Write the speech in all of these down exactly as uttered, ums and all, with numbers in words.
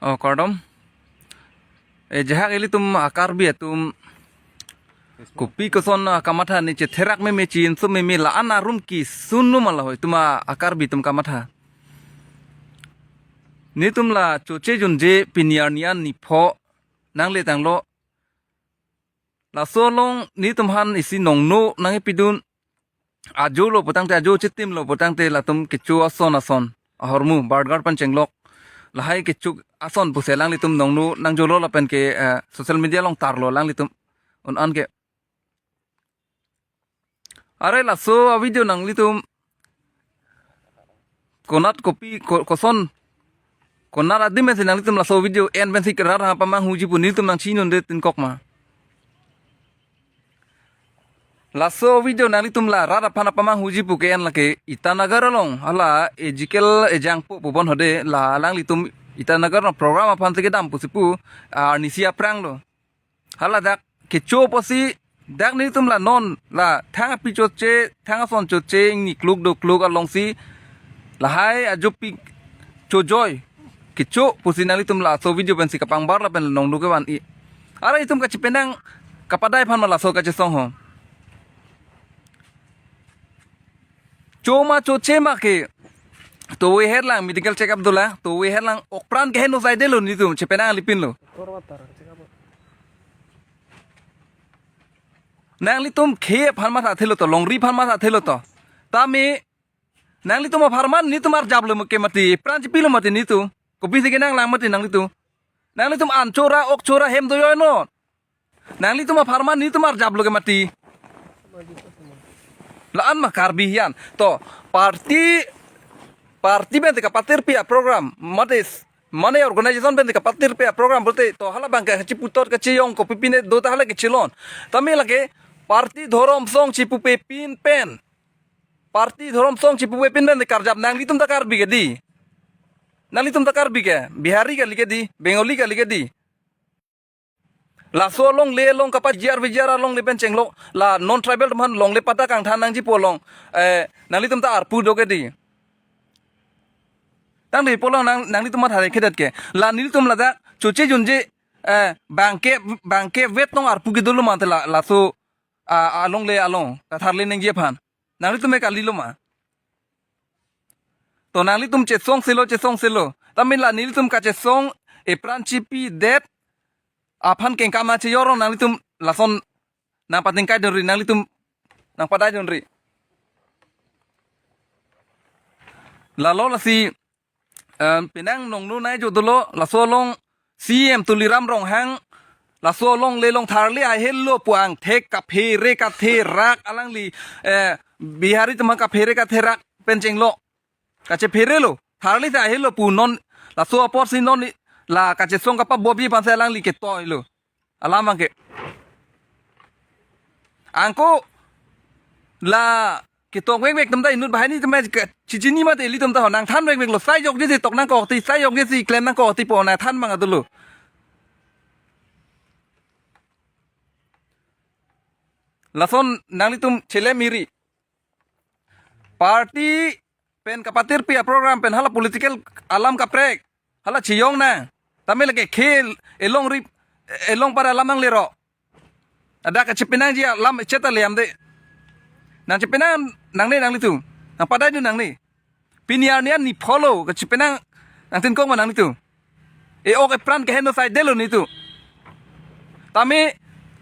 Oh, kardom. Eh, jehak ilitum a-Karbi atum kopi koson akamatha ne chetherak meme, chinso meme, la-an arum kesunu ma la hoi, itum a-Karbi atum kamatha. Netum la choche junje pini arni an nipho nangle tanglo. Laso along netum aphan isi nongno nangkepidun. Ajo lo putangte, ajo chitim lo putangte latum kecho ason ason, ahormu, burger pen chenglok, lahai kecho ason pusi alanglitum nongno nangjolo lapen ke, eh, social media along tarlo alanglitum un-an ke. Are laso a-video nanglitum konat kopi ko-, koson, konat adim pensi nanglitum laso video en pensi kerar ha pamanghuji pu nelitum nangchinunde tin kok ma. Laso video nanglitum la rat aphan pamanghuji pu ke-en lake Itanagar along, hala Ezekiel Ejangpo pu bon hode, la alanglitum Itanagar along program aphan si kedam pusi pu, ah, arnisi aphrang lo. Hala dak kecho pusi dak netum la non la thang api choche, thang ason choche, ingni kluk do kluk alongsi lahai ajopi chojoi kecho pusi nanglitum laso video pensi kapangbar lapen nongno kevan-i. Are itum kachepenang kapadai aphan ma laso kachesong ho. Cho ma choche ma ke, towe herlang medical checkup dolang, towe herlang, okpran keheno saidelo netum chepenang alipin lo. Nanglitum khei aphan mathathelo to, longri aphan mathathelo to. Tame nanglitum apharman netum arjaplo ke mati, pran chipilo mati netum. Kopisi kenanglang mati nanglitum. Nanglitum an chora, ok chora, hem doyoi non. Nanglitum apharman netum arjaplo ke mati. La-an ma Karbi hian. To, party, party pen te kapatirpi a-program, mate, mane organization pen te kapatirpi a-program pulote, to hala abang kachiputot kacheyong kopi pine do ta hala kechelon. Tame lake party dhorom song chipupe pin pen, party dhorom song chipupe pin pen te karjap, nanglitum ta Karbi ke dei. Nanglitum ta Karbi ke, Bihari kali ke dei, Bengali kali ke dei. Laso alongle along kapa G R V G R alongle pen chenglok, la non tribal atum aphan longle patta kangthan nangji pu along, eh, nanglitum ta arpu do ke dei. Tangte pu along nang, nanglitum matha khedet ke. La nelitum ladak choche junje, eh, bangke, bangke vet tong arpu kedolo mate la, laso, ah, alongle along katharli nangji aphan. Nanglitum me kalilo ma. To nanglitum chesong selo, chesong selo. Tame la nelitum kachesong epran chipidet aphan kengkam ma chejor nanglitum lason nangpatingkai dunri, nanglitum nangpadai dunri. Lalo lasi, em, penang nongno nai jo dolo, laso along C M Tuliram Ronghang, laso alongle along tharli ahelo pu angthek kaphere katherak alangli, eh, Bihari atum kaphere katherak pen chenglok. Kachepherelo, tharli ta ahelo pu non, laso apotsi non la kachesong kapabobi aphansi alangli ketoilo. Alam abang ke. Angko la ketok vekvek atum ta inut banghini atum ta chichini mate ilitum ta ho nangthan vekveklo, sai jokje si tok nangkok ti, sai jokje si klem nangkok ti pu nangthan abang dolo. Lason nanglitum chelem iri. Party pen kapatirpi a-program pen hala political alam kaprek. Hala cheyong nang. Tame lake khei elong rip, elong para alam nanglero. Ada kachepenangji alam cheta leyamde. Nangchepenang nangne nanglitum. Nangpadai dun nangne. Pini arni an nipho lo kachepenang nangtinkong ma nanglitum. E-ok epran keheno saidelo netum. Tame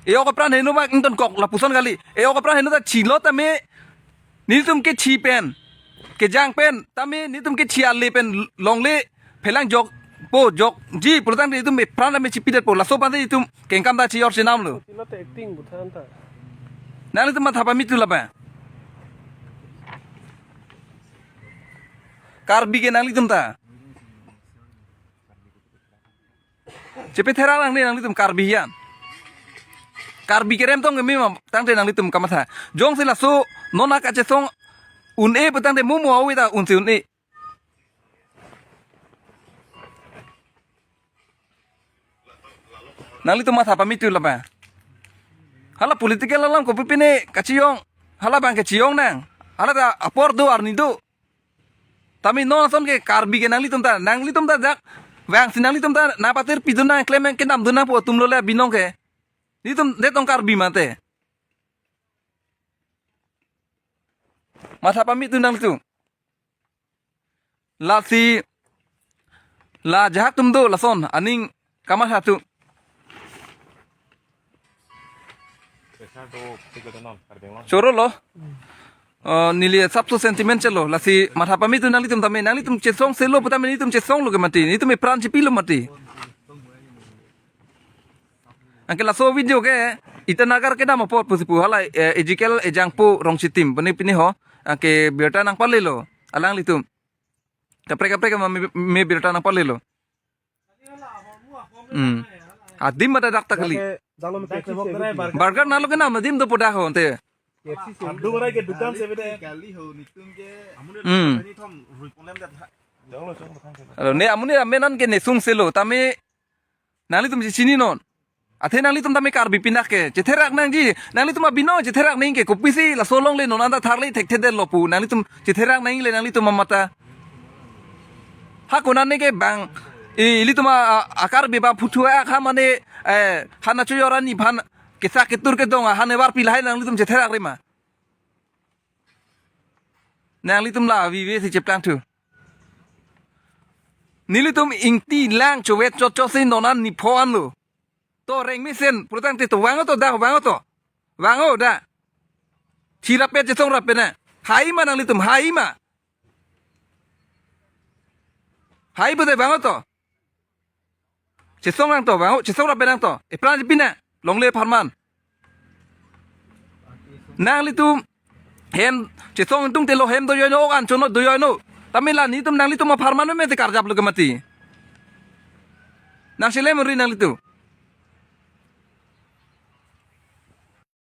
e-ok epran heno abang ingtonkok lapuson kali. E-ok epran heno ta chilo tame netum kechi pen, kejang pen, tame netum kechi ale pen longle phelang jokpo jokji pulotangte netum epran tame chipidetpo, laso aphan netum kengkam ta chejor chenamlo. Chilo te acting buthan ta. Nanglitum matha pamitu labang. Karbi ke nanglitum ta. Chepetherak nangne nanglitum Karbi hian. Karbi kerem tong keme ma tangte nanglitum kamatha. Jongsi laso non akachesong un-e putangte mumu awi ta unsi un-e. Nanglitum matha pamitu labang. Hala political alam kopi pine kacheyong. Hala abang kecheyong nang. Hala ta apor do arni do. Tame non ason ke Karbi ke nanglitum ta, nanglitum ta dak Vangsi nanglitum ta nangpatir pidun nang, klem nang, kedam dun nangpo atum lo le abinong ke. Nelitum det tong Karbi mate. Matha pame tu nanglitum. Lasi la ajahak atum do lason aning kamatha tu. Choro lo. Eh, neli asapso sentiment chelo. Lasi matha pame tu nanglitum tame. Nanglitum chesong selo pu tame nelitum chesong lo ke mati. Nelitum epran chipi lo mati. Anke laso video ke Itanagar kedam apot pusi pu halai, eh, Ezekiel Ejangpo Rongchitim pini pini ho. Anke birta nangpalelo alanglitum. Kaprek kaprek ma me, me birta nangpalelo. Hmm. Adim ada dak ta kali. Jalo me Burger nalo kenam adim dopo dak ho ante. Abdu barai ke dukan se bede. Hmm. Alo ne amonit amen an ke nesung selo tame nanglitum si chininon. Athe nanglitum tame Karbi pinak ke chetherak nangji, nanglitum abinong chetherak nang ke kopisi laso along le non anta tharle thekthedetlo pu nanglitum chetherak nang le nanglitum amatha. Ha konane ke bang, i, ilitum a, a, a-Karbi ba phuthu akha mane, eh, hana chuyor ani phan kesa ketur kedong ahan evar pilahai nanglitum chetherak rema. Nanglitum la vive si cheplang thu. Nelitum ingti lang chovet chotchot si non an nipho anlo. To reng mesen pulotangte to vang to da, vang to. Vang da. Chirap pe chesong rap pe na. Hai ma nanglitum, hai ma. Hai bede vang to. Chesong nang to, vang, chesong rap pe nang to. Epran pina, longle apharman. Nanglitum hem chesong ingtung telo hem do yoino, ok an chonot do yoino. Tame la nelitum nanglitum apharman me te karjap lo ke mati. Nang selem ri nanglitum.